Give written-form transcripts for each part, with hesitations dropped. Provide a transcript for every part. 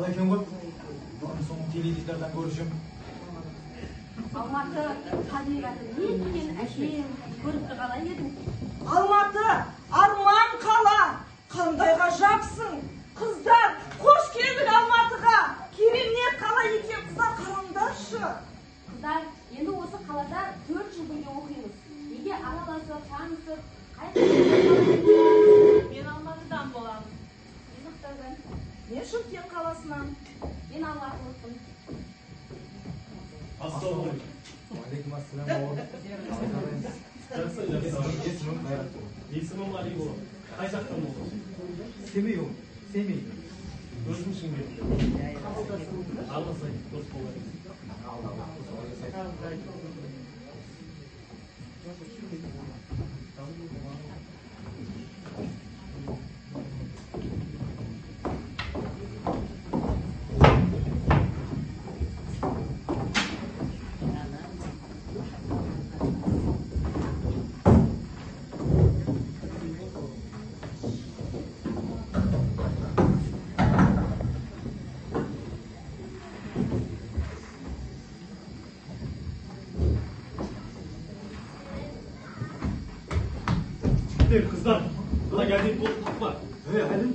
қала екен ғой. Бұрын соңды теледидардан көріп. Алматы табиғаты неткен әсем, көрікті қала едің. Алматы арман қала, қандай ғажапсың. Қыздар, қош келдік Алматыға. Керемет қала екен, қыздар, қараңдаршы. Қыздар, енді осы қалада 4 жыл бірге оқимыз. Неге араласып, танысып, Мен Алматыдан боламын. Мен Ақтаудан. Мен Шымкент қаласынан. Мен Алматылықпын. Ассалаумағалейкум. Уағалейкум ассалам. Жақсы, жақсы. Есімім Қайрат. Есімім Али болады. Қай жақтан болдың? Семей ол. Семей. Өзім Шымкенттен. Араласайық, дос болайық. Қыздар, мына газет болып қаппа. Ей, Әлім,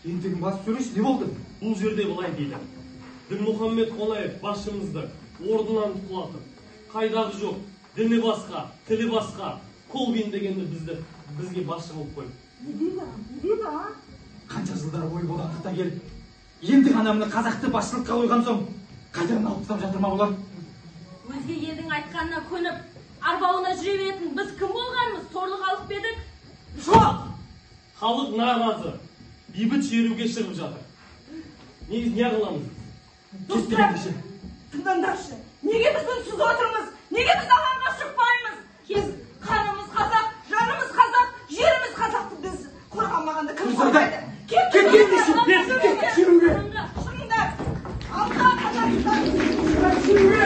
ентігін басып сөйлеші, не болды? Бұл жерде былай дейді. Дінмұхаммед Қонаев басшымызды орнынан құлатып, қайдағы жоқ, діні басқа, тілі басқа, Колбин дегенді бізге басшы қылып қойды. Не дейді, не дейді, а? Қанша жылдар бойы бодандықта келіп, енді ғана мына қазақты басшылыққа қойған соң, қайтадан алып тастап жатыр ма бұлар? Өзге елдің айтқанына көніп, арбауына жүре беретін біз кім болғанымыз, сорлы халық па едік? Жоқ! Халық наразы, бейбіт шеруге шығып жатыр. Негізі не қыламыз? Достар, тыңдаңдаршы, неге біз үнсіз отырмыз? Неге біз алаңға шықпаймыз? Біз қанымыз қазақ, жанымыз қазақ, жеріміз қазақты біз қорғамағанда кім қорғайды? Кет ендеше, кет шеруге! Шығыңдар! Алға Қазақстан! Шеруге!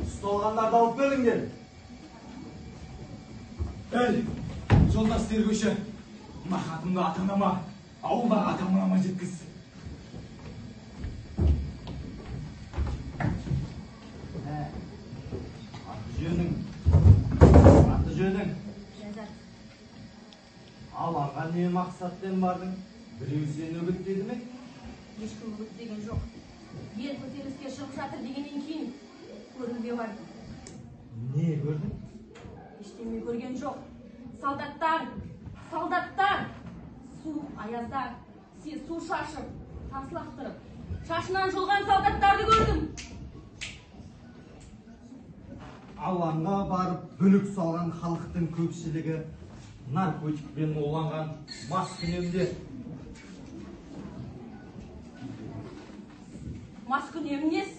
Ұсталғандарды алып келіңдер. Әй, жолдас тергеуші, мына хатымды ата-анама, ауылдағы ата-анама жеткіз. Аты жөнің. Ләззат. Алаңға не мақсатпен бардың? Біреу сені үгіттеді ме? Ешкім үгіттеген жоқ. Ел көтеріліске шығып жатыр дегеннен кейін көруге бардым. Не көрдің? Ештеме көрген жоқ. Солдаттар, солдаттар суық аязда су шашып, тас лақтырып, шашынан жұлған солдаттарды көрдім. Алаңға барып бүлік салған халықтың көпшілігі наркотикпен уланған маскүнемдер. Маскүнем нес?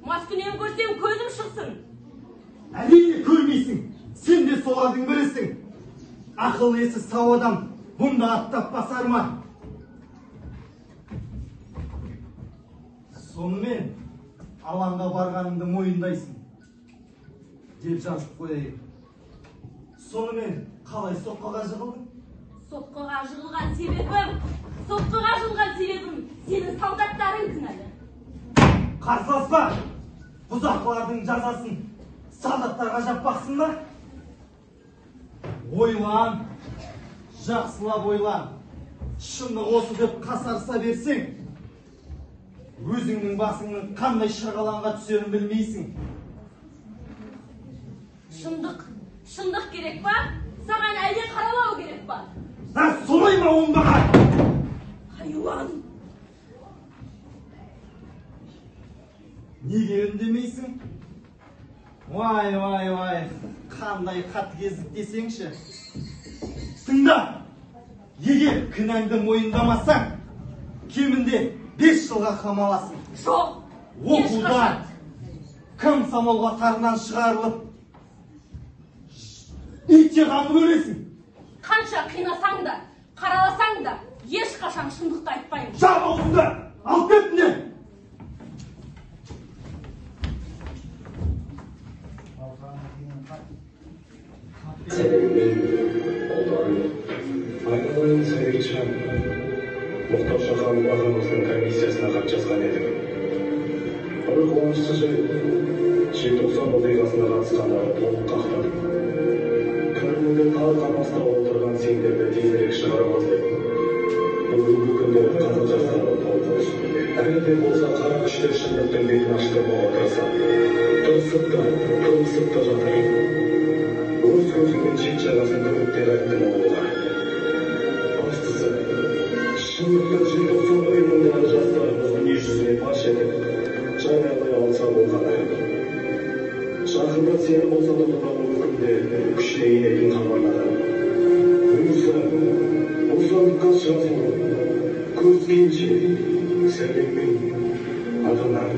Маскүнем көрсем көзім шықсын. Әрине көрмейсің. Сен де солардың бірісің. Ақыл есі сау адам бұнда аттап басар ма? Сонымен алаңға барғаныңды мойындайсың деп жазып қояйын. Сонымен қалай соққыға жығылдың? Соққыға жығылған себебім сенің солдаттарың кінәлі. Қарсыласпа! Бұзақылардың жазасын солдаттарға жаппақсың ба? Ойлан, жақсылап ойлан. Шындық осы деп қасарыса берсең, өзіңнің басыңның қандай шырғалаңға түсерін білмейсің. Шындық керек па? Саған әлде қаралау керек па? Солай ма оңбаған? Хайуан! Неге үндемейсің? Вай, вай, вай, қандай қатыгездік десеңші. Тыңда! Егер кінәңді мойындамасаң, кемінде 5 жылға қамаласың. Жоқ! Оқудан, комсомол қатарынан шығарылып, итше қамы көресің. Қанша қинасаң да, қараласаң да, ешқашан шындықты айтпаймын. Жап аузыңды! Алып кет міне! Сәлеммен, ұлдарым, айналайын Советжан, Мұхтар Шаханов ағамыздың комиссиясына хат жазған едім. Бір қуанышты жайт, желтоқсан оқиғасына қатысқандарды толық ақтадым. Түрмеде тар қапаста отырған сендерді тезірек шығарамыз деп. Бүгінгі күндері қазақ жастары толқу үстінде. Әлі де болса қара күштер шындықтың бетін аштырмауға тырысады. Тырысып та, тырысып та жатыр. Өз көзіңмен шет жағасын көріп те қайттым ауылға. Бастысы, шындықты желтоқсан ұйымындағы жастарымыз дүние жүзіне паш етіп, жариялай алса болғаны. Жақында сені босату туралы үкім де күшіне енетінін хабарлады. Бұйырса, бостандыққа шығасың ғой. Көріскенше, сәлеммен, ата-анаң.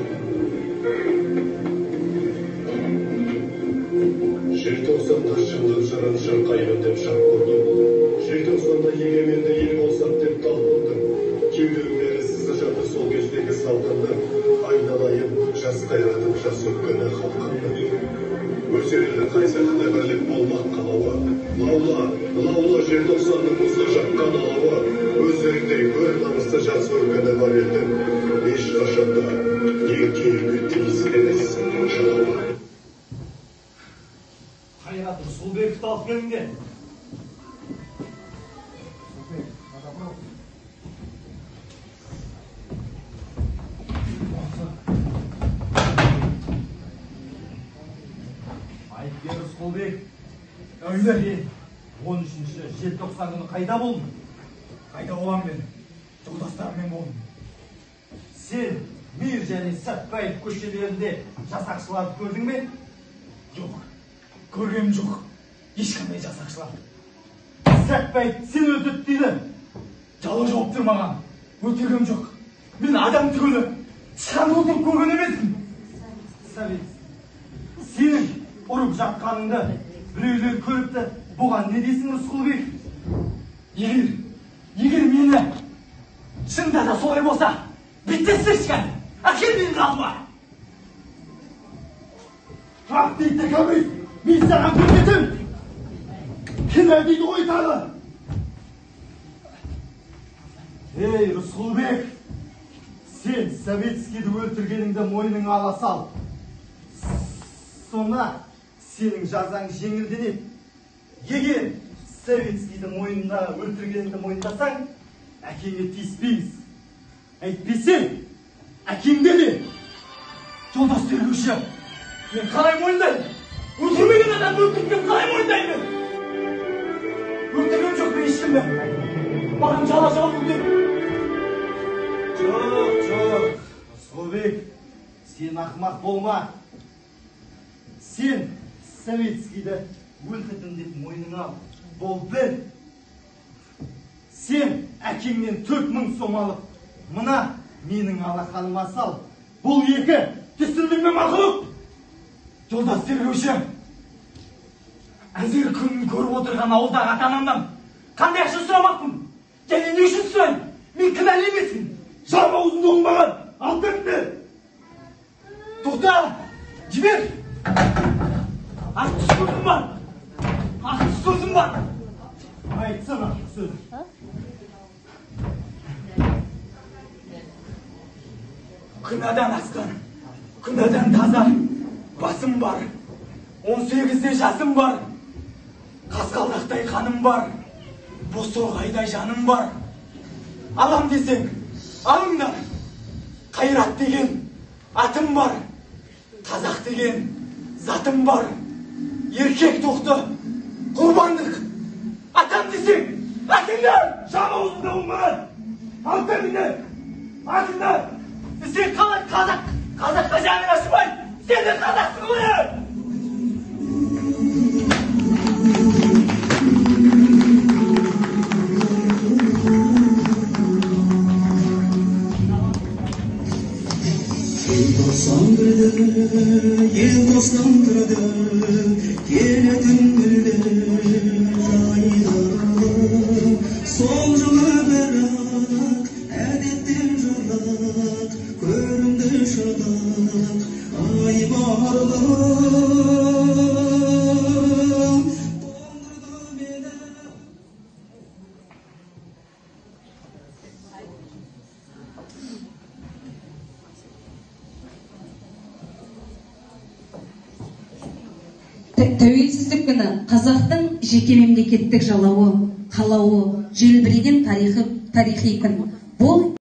Желтоқсанда шындық жырын шырқаймын деп шақ көрдім. Желтоқсанда егеменді ел болсақ деп талпындым. Кеудемдері сызы жатыр сол кездегі салқынның. Айналайын жас қайратым, жас өткені халқымның. Өз елінің қай сәтінде бірлік болмақ қалауы. Лаула, лаула желтоқсанның мұзда жаққан алауы. Өздеріндей өр намысты жас өркені бар елдің ешқашанда еркегі тиіс емес жалауы. Қайрат Рысқұлбековті алып келіңдер. Айыпкер Рысқұлбек, сен 13 желтоқсан күні қайда болдың? Қайда боламын мен? Жолдастарыммен болдым. Сен Мир және Сәтбаев көшелерінде жасақшыларды көрдің бе? Жоқ. Көргенім жоқ. Ешқандай жасақшылар. Сәтбаев сен өлтірді дейді. Жала жауып тұр маған. Өлтіргенім жоқ. Мен адам түгілі тышқан өлтіріп көрген емеспін. Совет, сенің ұрып жатқаныңды біреулер көріпті. Бұған не дейсің, Рысқұлбек? Егер мені шынында да солай болса, бүйтесің кәні. Әкел менің алдыма. Ақ дейді декабрист, мен саған көрсетем. Кінә дейді ғой тағы. Ей, Рысқұлбек, сен Советскийді өлтіргеніңді мойныңа ала сал. Сонда сенің жазаң жеңілденеді. Егер Советскийді мойнына өлтіргеніңді мойындасаң, әкеңе тиіспейміз. Әйтпесе, әкеңде де. Жолдас тергеуші, мен қалай мойындаймын? Өлтірмеген адамды өлтірген қалай мойындаймын? Өлтірген жоқ мен ешкімді. Маған жала жауып деп. Жоқ, жоқ, Рысқұлбек, сен ақымақ болма. Сен Советскийді өлтірдім деп мойныңа ал. Бұл бір. Сен әкеңнен 4000 сом алып, мына менің алақаныма сал. Бұл екі. Түсіндің бе, мақұлық? Жолдас тергеуші, әзір күнін көріп отырған ауылдағы ата-анамнан қандай ақша сұрамақпын? Және не үшін сұраймын? Мен кінәлі емеспін. Жап аузыңды оңбаған, ал тәтті. Тоқта, жібер. Артық сөзім бар. Артық сөзім бар. Айтсana артық сөзім. Күнәдан асқан, күнәдан таза басым бар. 18-де жасым бар. Қасқалдақтай қаным бар. Бозторғайдай жаным бар. Алам десең, алыңдар. Қайрат деген атым бар. Қазақ деген затым бар. Еркек тоқты құрбандық. Атам десең, атыңдар! Жап аузыңды оңбаған! Ал тәтіңді! Атыңдар! Сен қалай қазақ, қазаққа жаның ашымай, сен де қазақсың ғой! Ел бостандырды, келетін гүлді жайдырды. Сол жылы бірақ әдеттен жырақ, көрінді шырақ айбарлы. Тоңдырды мені. Тәуелсіздік күні қазақтың жеке мемлекеттік жалауы, қалауы, желбіреген тарихи күн. Бұл